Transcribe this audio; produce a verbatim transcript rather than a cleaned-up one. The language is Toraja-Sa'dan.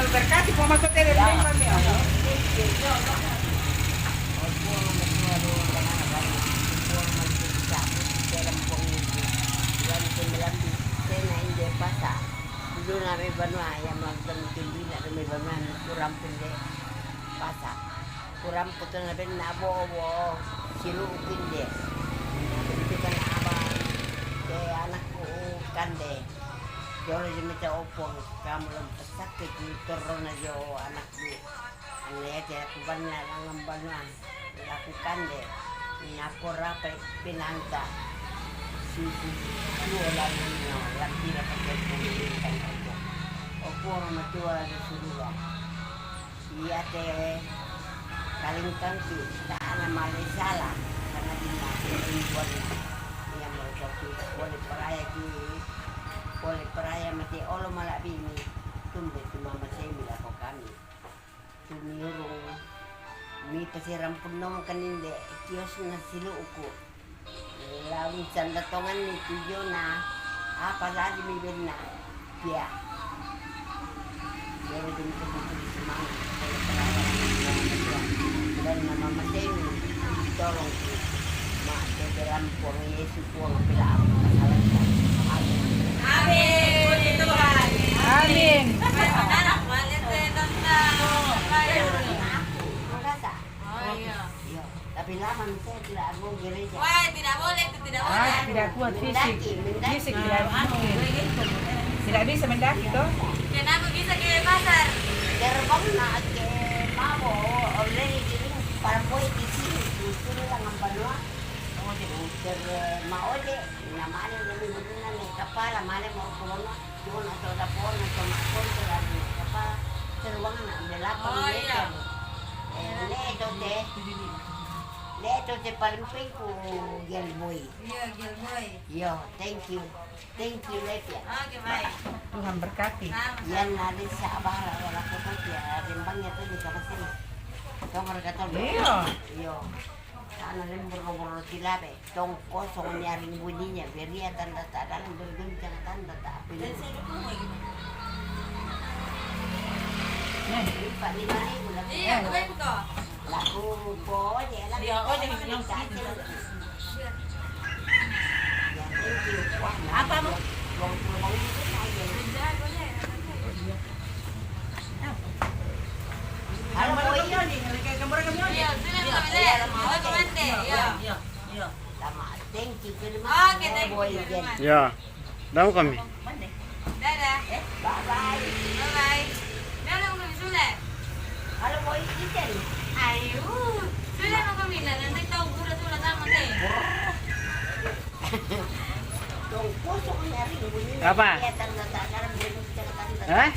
Berkati po maso tele. Pasa. Dulu na may banua, ya magdang tindina na may banua, kurang pun de. Pasa. Kurang pun tu na ben na bo bo. Silu pun de. Na ben tu kan abang. Ke anak ku kan de. Jolo je minta opong, kamu lang pasak ke tu torona jo anak ku. Ane ya, aku banna lang banua. Lakukan de, ni ako rape pinanta. Susu, suo lalu no, lampira pakai pemilikan opo. Opo matua de surua. Iya te, kalingkang ki, tak ana male sala, karena di mati ini buat. Iya mereka ki, boleh peraya ki, boleh peraya mati olo malak bini. Tumbe tu mama saya mila ko kami. Tumiurung mi pasirampun nong kaninde kios na silu'uku. Lawi sanda tongan ni tujona, apa lagi mi benna. Pia. Yoro dun ko buku di sumang. Dan nama masemi, tolong ki. Ma, de dalam puang Yesus puang pila aku masalah. Amin. Puji Tuhan. Amin. Makasa. Oh, iya. Iya. Tapi lama saya tidak mau gereja. Wah, tidak boleh itu, tidak boleh. Ah, tidak kuat fisik. Mendaki, mendaki. Fisik tidak mungkin. Tidak bisa mendaki, toh? Kenapa bisa ke pasar? Gerbang nak ke mabo, oleh ini, parpoi di sini, itu lang ang banua. Ojek, ojek, ma ojek, na male na mi guduna ni kapala, male mo kulono, yona to da pona, to ma kontra ni kapala, seruang na belakang. Oh, iya. Eh, le to te, le to te paling pengku, girl boy. Iya, girl boy. Yo, thank you. Thank you, Lepia. Oke, baik. Tuhan berkati. Sama-sama. Yan na din sa abara, wala ko to, ya, rimbang ya to, di ka masiri. Kamar ka to, iya. Yo. Sana rin boro-boro sila, be. Tong kosong niya rin bunyinya. Beria tanda tak dalam berguncang tanda tak apa. Dan saya dukung lagi. Nah. Lupa lima ribu lah. Iya, gue buka. Laku po aja lah. Iya, oh, jadi yang kecil. Ya, thank you. Wah, apa, Bu? Buang pulang itu saja. Halo, Boy. Iya, sudah, sudah. Iya, mau ke Mande, iya. Iya, iya. Sama, thank you very much. Oke, thank you very much. Ya, daw kami. Dadah. Eh, bye-bye. Bye-bye. Dadah, mau kami sudah. Halo, Boy, Iten. Ayo. Sudah mau kami, nanti tahu guru tuh datang, nanti. Apa? Hah?